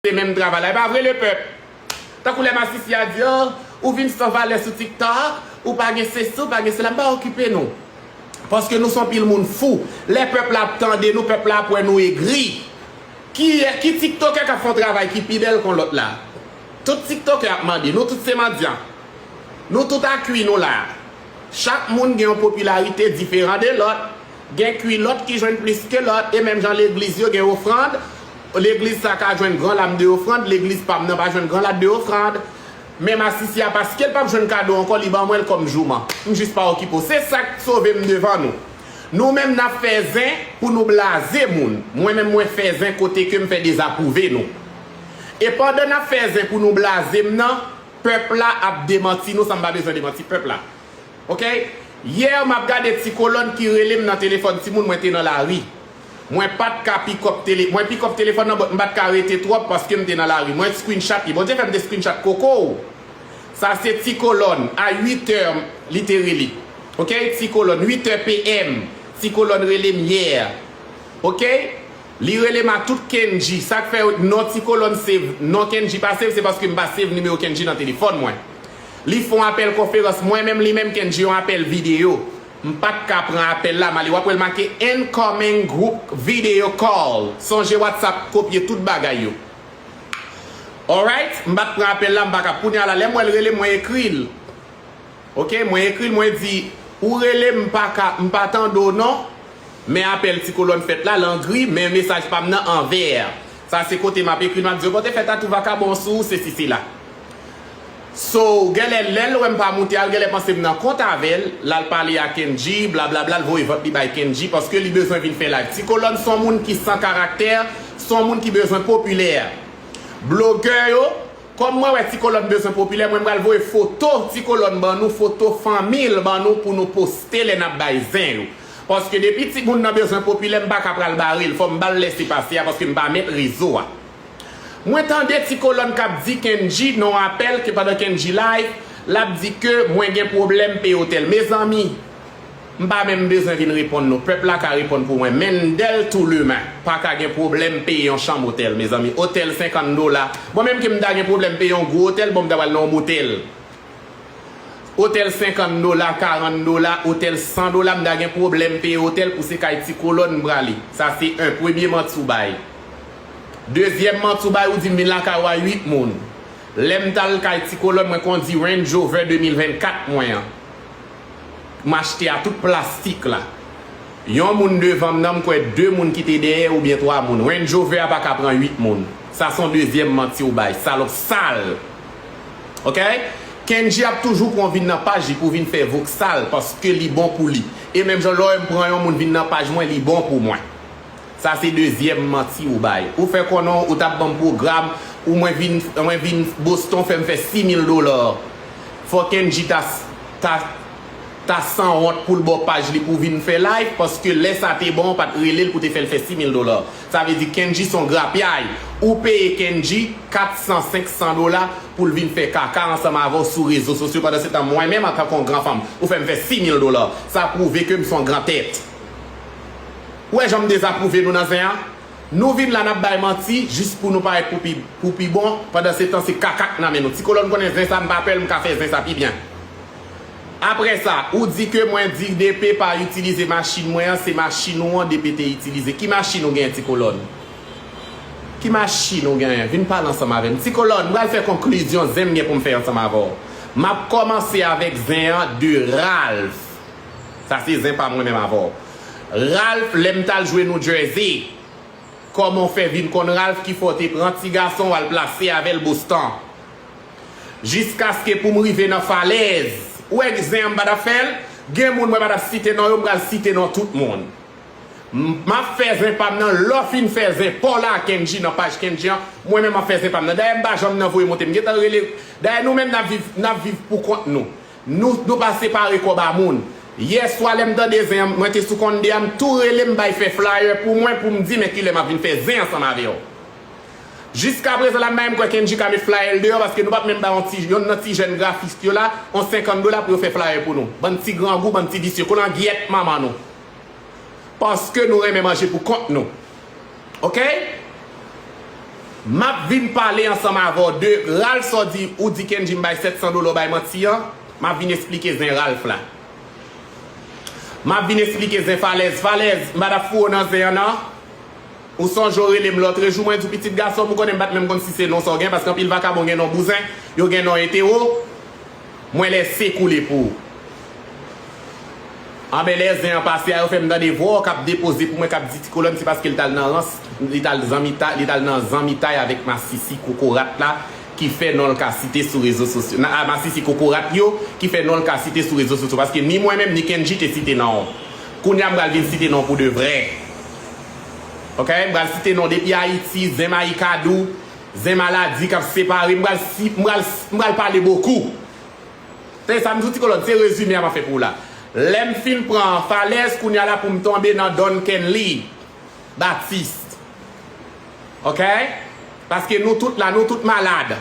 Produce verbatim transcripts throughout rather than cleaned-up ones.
se menm travay la. E pa vre, lepèp? Tankou lè masisi a di, oh, ou vin san valè sou TikTok, ou pa gen sesi, ou pa gen sela, m pa okipe nou. Paske nou se yon pil moun fou. Lè pèp la ap tande nou, pèp la ap wè nou egri. Ki, ki tiktokè k ap fè yon travay ki pi bèl kon lòt la? Tout tiktokè ap mande, nou tout se mandyan. Nou tout a kwi nou la. Chak moun gen yon popilarite diferan de lòt. Gen kwi lòt ki jwenn plis ke lòt, e menm jan legliz yo gen ofrann, legliz sa ka jwenn gran lam de ofrann, legliz pa m nan pa jwenn gran lam de ofrann. Men masisi a, paske l p ap jwenn kado ankò, li ban mwen l kòm jouman. M jis pa okipe w. Se sa k sove m devan nou. Nou menm n ap fè zen pou nou blaze moun. Mwen menm mwen fè zen kote ke m fè dezapwouve nou. E pandan n ap fè zen pou nou blaze m nan, pèp la ap demanti nou san m pa bezwen demanti pèp la. Oke? Yè m ap gade Ti Kolòn ki rele m nan telefòn timoun, mwen te nan lari. Mwen pa t ka pikòp tele, mwen pikòp telefòn nan, but m pa t ka rete twòp paske m te nan lari. Mwen screenshot li. Bondye fè m te screenshot koko w. Sa se Ti Kolòn, a uit è li te rele. Oke? Ti Kolòn, uit è P M. Ti Kolòn rele m yè. Oke? Li rele m a tout Kendji. Sa k fè non Ti Kolòn save, non Kendji pa save, se paske m pa save nimewo Kendji nan telefòn mwen. Li fè yon apèl konferans, mwen menm li menm Kendji, yon apèl videyo. M pa t ka pran apèl la, m ale w ap wè l make incoming group video call. Sonje WhatsApp kopye tout bagay yo. Alright, m pa t pran apèl la, m pa ka. Kounye a la, lè m wè l rele m, mwen ekri l. Oke, mwen ekri l, mwen di, ou rele m, m pa ka, m pa tande w non, men apèl Ti Kolòn fèt la, langri, men mesaj pa m nan an vè. Sa se kote m ap ekri l, m ap di, yo pote fèt a tou vakabon sou ou, sesi sela. So, genlè lè l wè m pa moute a, l genlè panse m nan kont avè l, l al pale a Kendji, blablabla, l voye vant li bay Kendji, paske li bezwen vin fè live. Ti Kolòn se yon moun ki san karaktè, se yon moun ki bezwen popilè. Blogè yo, kòm mwen wè Ti Kolòn bezwen popilè, mwen m pral voye foto Ti Kolòn ban nou, foto fanmi l ban nou pou nou poste lè n ap bay zen yo. Paske depi timoun nan bezwen popilè, m pa ka pral bare l, fò m ba l lèsepase a paske m pa mèt rezo a. Mwen tande Ti Kolòn k ap di Kendji nan yon apèl ke pandan Kendji live, l ap di ke mwen gen pwoblèm peye otèl. Mezanmi, m pa menm bezwen vin reponn nou. Pèp la ka reponn pou mwen. Mendel Toulemen pa ka gen pwoblèm peye yon chanm otèl, mezanmi. Otèl senkant dola. Bon, menm ke m ta gen pwoblèm peye yon gwo otèl, bon, m ta pral nan yon motèl. Otèl senkant dola, karant dola, otèl san dola, m ta gen pwoblèm peye otèl pou se kay Ti Kolòn m prale. Sa se en, premye manti w bay. Dezyèm manti w bay, ou di m vin lakay ou a uit moun. Lè m t al kay Ti Kolòn, mwen kondi Range Rover de mil vennkat mwen an. M achte a tout plastik la. Yon moun devan m nan, m kwè de moun ki te dèyè oubyen twa moun. Range Rover a pa ka pran uit moun. Sa se yon dezyèm manti w bay. Salòp sal. Oke? Kendji ap toujou pran w vin nan paj li pou w vin fè voksal paske li bon pou li. E menm jan lè w wè m pran yon moun vin nan paj mwen, li bon pou mwen. Sa se dezyèm manti ou bay. Ou fè konnen ou t ap ban m pwogram, ou mwen vin, mwen vin Boston fè m fè sis mil dola. Fò Kendji ta, ta, ta sanwont pou l ba w paj li pou w vin fè live, paske lè sa te bon, w pa t rele l pou te fè l fè sis mil dola. Sa vle di Kendji se yon grapyay. Ou peye Kendji kat san, senk san dola pou l vin fè kaka ansanm avè w sou rezo sosyo. Pandan se tan, mwen menm, antanke yon gran fanm, ou fè m fè sis mil dola. Sa pwouve ke m se yon gran tèt. Ou wè jan m dezapwouve nou nan zen an? Nou vin la, n ap bay manti jis pou nou parèt pou pi, pou pi bon, pandan se tan se kaka k nan men nou. Ti Kolòn konnen zen sa, m pa pè l, m ka fè zen sa pi byen. Apre sa, ou di ke mwen di D P pa itilize machin mwen an, se machin ou an D P te itilize. Ki machin ou genyen, Ti Kolòn? Ki machin ou genyen? Vin pale ansanm avè m. Ti Kolòn, m pral fè konklizyon zen m gen pou m fè ansanm avè w. M ap kòmanse avèk zen an de Ralph. Sa se zen pa mwen menm avè w. Ralph, lè m t al jwe New Jersey, kòman w fè vin konn Ralph ki fè w te pran ti gason w al plase avè l Boston? Jiskaske pou m rive nan falèz. Ou wè zen an m pa t ap fè l? Gen moun mwen pa t ap site non yo, m pral site non tout moun. M, m ap fè zen pa m nan, lè w fin fè zen pa w la a Kendji nan paj Kendji an, mwen menm m ap fè zen pa m nan. Dayè m pa janm nan voye monte, m gentan rele. Dayè nou menm n ap viv, n ap viv pou kont nou. Nou, nou pa separe kòb a moun. Yè swa lè m tande zen an, mwen te sou konn de a, m tou rele m bay fè flyer pou mwen, pou m di men kilè m ap vin fè zen ansanm avè w. Jiskaprezan la, m pa menm kwè Kendji ka met flyer l deyò, paske nou p ap menm bay yon ti, yonn nan ti jèn grafis yo la, yon senkant dola pou yo fè flyer pou nou. Bann ti grangou, bann ti visye, kolangyèt manman nou. Paske nou renmen manje pou kont nou. Oke? M ap vin pale ansanm avè w de Ralph sa w di, ou di Kendji m bay sèt san dola w bay manti an. M ap vin esplike zen Ralph la. M ap vin esplike zen Falèz. Falèz, m pa t ap foure w nan zen an non. Ou sonje w rele m lòtrejou, mwen di w pitit gason m, ou konnen m pa t menm konn si se non sa w gen, paske anpil vakabon gen non bouzen, yo gen non etero. Mwen lèse koule pou ou. Anben lè zen an pase a, yo fè m tande vwa w k ap depoze pou mwen, k ap di Ti Kolòn se paske li t al nan rans, li t al zanmitay, li t al nan zanmitay avèk masisi kokorat la ki fè non l ka site sou rezo sosyo. Na, a, masisi kokorat yo ki fè non l ka site sou rezo sosyo. Paske ni mwen menm, ni Kendji te site non w. Kounye a m pral vin site non w pou de vrè. Oke? M pral site non depi Ayiti, zen Mayikadou, zen maladi k ap separe. M pral si, m pral, m pral pale bokou. Tande sa m di w Ti Kolòn, se rezime a m ap fè pou w la. Lè m fin pran Falèz, kounye a la pou m tonbe nan Don Kenly Baptiste. Oke? Paske nou tout la, nou tout malad.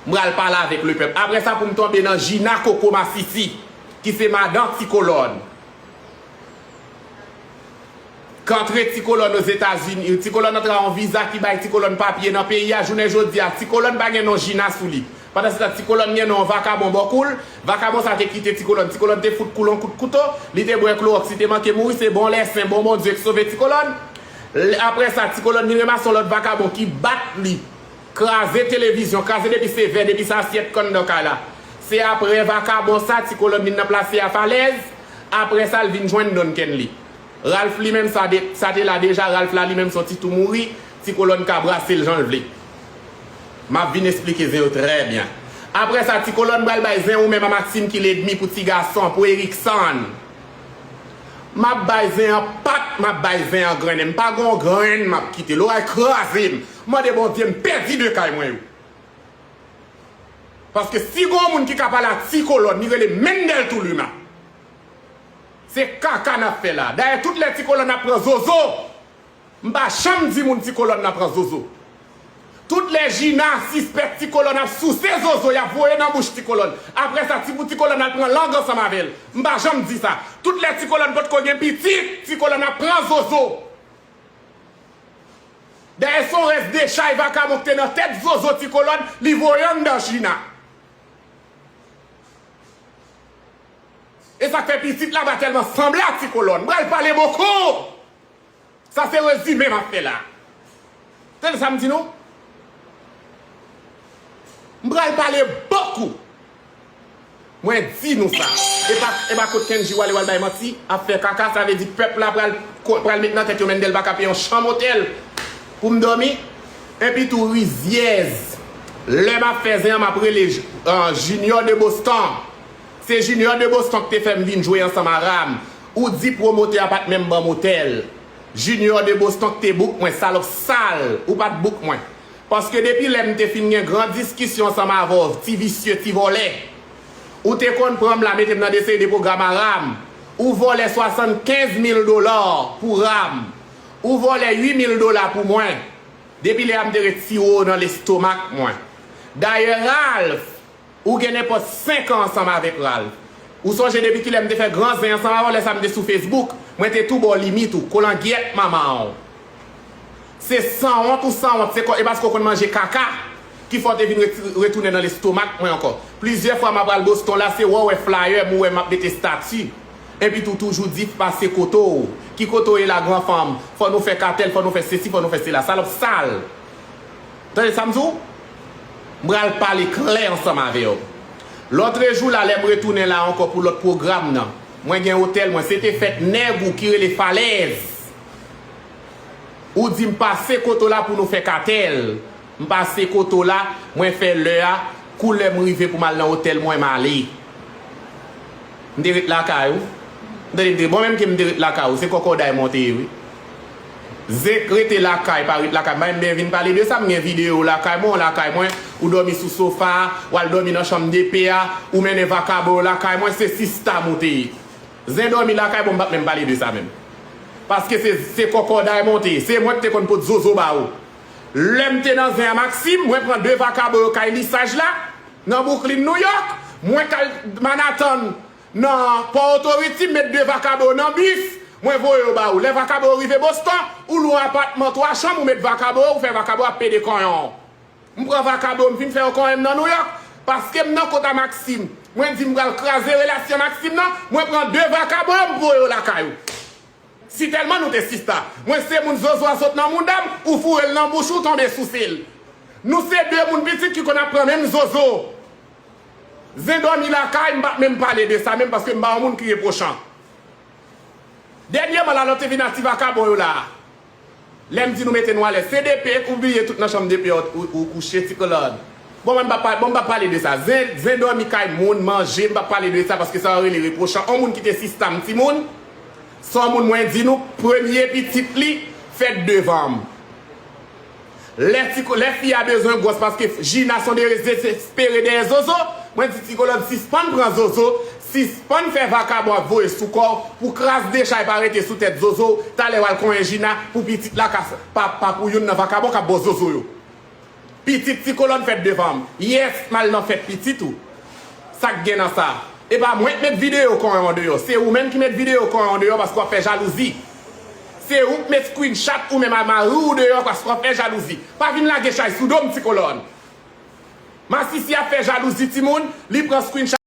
M pral pale avèk lepèp. Apre sa pou m tonbe nan Jina Koko Masisi, ki se madan Ti Kolòn. K antre Ti Kolòn Ozetazini, Ti Kolòn antre a yon viza ki bay Ti Kolòn papye nan peyi a, jounen jodi a, Ti Kolòn pa gen non Jina sou li. Pandan se tan, Ti Kolòn gen non yon vakabon bò kou l, vakabon sa te kite Ti Kolòn, Ti Kolòn te fout kou l yon kout kouto, li te bwè klowòks, li te manke mouri, se bon lèsen, bon Bondye k sove Ti Kolòn. L-, apre sa, Ti Kolòn vin ranmase yon lòt vakabon ki bat li, kraze televizyon, kraze depi se vè, depi se asyèt k anndan kay la. Se apre vakabon sa, Ti Kolòn vin nan plase a Falèz, apre sa, l vin jwenn Don Kenly. Ralph li menm sa de, sa te la deja, Ralph la li menm se yon ti tou mouri, Ti Kolòn ka brase l jan l vle. M ap vin esplike zen yo trè byen. Apre sa, Ti Kolòn pral bay zen ou menm a Maxime ki ledmi pou ti gason, pou Erikson. M ap bay zen an pat, m ap bay zen an grennen. M pa gon grenn m ap kite. Loray kraze m. Mande Bondye m pèdi de kay mwen yo. Paske si gon moun ki ka pale a Ti Kolòn, li rele Mendel Touluma. Se kaka n ap fè la. Dayè tout lè Ti Kolòn ap pran zozo, m pa janm di moun Ti Kolòn nan pran zozo. Tout lè Jina sispèk Ti Kolòn ap souse zozo, y ap voye nan bouch Ti Kolòn. Apre sa, ti pou Ti Kolòn al pran lang ansanm avè l. M pa janm di sa. Tout lè Ti Kolòn potko gen pitit, Ti Kolòn ap pran zozo. Dayè se yon rès dechay vakabon k te nan tèt zozo Ti Kolòn, li voye anndan Jina. E sa k fè pitit la pa tèlman sanble a Ti Kolòn. M pral pale bokou. Sa se rezime m ap fè la. Tande sa m di nou. M pral pale bokou. Mwen di nou sa. E pa, e pa kot Kendji w ale w al bay manti, ap fè kaka, sa vle di pèp la pral, pral met nan tèt yo Mendel pa ka peye yon chanm otèl pou m dòmi. Epi tou rizyèz. Lè m ap fè zen an, m ap rele, ah, Junior de Boston. Se Junior de Boston ki te fè m vin jwe ansanm a Ram. Ou di pwomotè a pa t menm ban m otèl. Junior de Boston ki te book mwen, salòp sal, ou pa t book mwen. Paske depi lè m te fin gen gran diskisyon ansanm avè w, ti visye, ti vòlè, ou te konn pran m la, mete m nan de seri de pwogram a Ram. Ou vòlè swasannkenz mil dola pou Ram. Ou vòlè uit mil dola pou mwen. Depi lè a m te retire w nan lestomak mwen. Dayè, Ralph, ou gen nenpòt senk an ansanm avèk Ralph. Ou sonje depi kilè m te fè gran zen ansanm avè w, lè sa m te sou Facebook, mwen te tou ba w limit ou, kolangyèt manman w. Se sanwont ou sanwont, se kò, e paske w konn manje kaka ki fè w te vin reti-, retounen nan lestomak mwen ankò. Plizyè fwa m ap al Boston la, se wè w wè flyer m, ou wè m ap mete estati. Epi tou toujou di pase kote w. Ki kote w ye la, gran fanm? Fò nou fè katèl, fò nou fè sesi, fò nou fè sela. Salòp sal. Tande sa m di w? M pral pale klè ansanm avè w. Lòtrejou la, lè m retounen la ankò pou lòt pwogram nan, mwen gen otèl mwen. Se te fèt nèg ou ki rele Falèz. Ou di m pase kote w la pou nou fè katèl. M pase kote w la, mwen fè lè a, kou lè m rive pou m al nan otèl mwen, m ale. M te ret lakay ou. M tande m te, bon, menm ke m te ret lakay ou, se kòkòday mwen te ye, wi. Zen k rete lakay, pa ret lakay. M pa menm byen vin pale de sa, m gen videyo lakay mwen, w lakay mwen, ou dòmi sou sofa a, w al dòmi nan chanm de pè a, ou mennen vakabon yo lakay mwen, se sistam ou te ye. Zen dòmi lakay, bon, m p ap menm pale de sa menm. Paske se, se kòkòday mwen te ye. Se mwen ki te konn pot zozo ba ou. Lè m te nan zen a Maxime, mwen pran de vakabon yo kay Lisaj la, nan Brooklyn, New York, mwen kay Manhattan, nan Port Authority, m met de vakabon yo nan bis, mwen voye yo ba ou. Lè vakabon yo rive Boston, ou lwe yon apatman twa chanm, ou met vakabon yo, ou fè vakabon yo ap pede konyon. M pran vakabon, m vin fè yo konyen m nan Nouyòk, paske m nan kont a Maxime. Mwen di m pral kraze relasyon Maxime nan, mwen pran de vakabon yo, m voye yo lakay ou. Si tèlman nou te sista, mwen se moun zozo a sot nan mouda m, ou foure l nan bouch ou, tonbe souse l. Nou se de moun pitit ki konn ap pran menm zozo. Zen dòmi lakay, m p ap menm pale de sa menm paske m pa yon moun ki repwochan. Dènyèman la, lè w te vin a ti vakabon yo la a. Lè m di nou mete nou alèz, se depe ou bliye tout nan chanm depe a ou, ou, ou kouche ti kolòn. Bon, mwen m p ap pa- bon, m p ap pale de sa. Zen, zen dòmi kay moun, manje, m p ap pale de sa paske sa yo rele repwochan. On moun ki te sista m timoun, se on moun mwen di nou, premye pitit li fèt devan m. Lè ti ko- lè fi a bezwen gwòs paske Jina se on dezespere dèyè zozo, mwen di ti kolòn sispann pran zozo, sispann fè vakabon ap voye sou kò w pou kras dechay pa rete sou tèt zozo, talè w al konyen Jina pou pitit la ka pa, pa pou youn nan vakabon k ap ba w zozo yo. Pitit ti kolòn fèt devan m. Yes, m al nan fèt pitit ou. Sa k gen nan sa? E pa mwen k met videyo konyen w andeyò. Se ou menm ki met videyo konyen w andeyò paske w ap fè jalouzi. Se ou k met screenshot ou menm a mari w deyò paske w ap fè jalouzi. Pa vin lage chay sou do m ti kolòn. Masisi ap fè jalouzi timoun, li pran screenshot.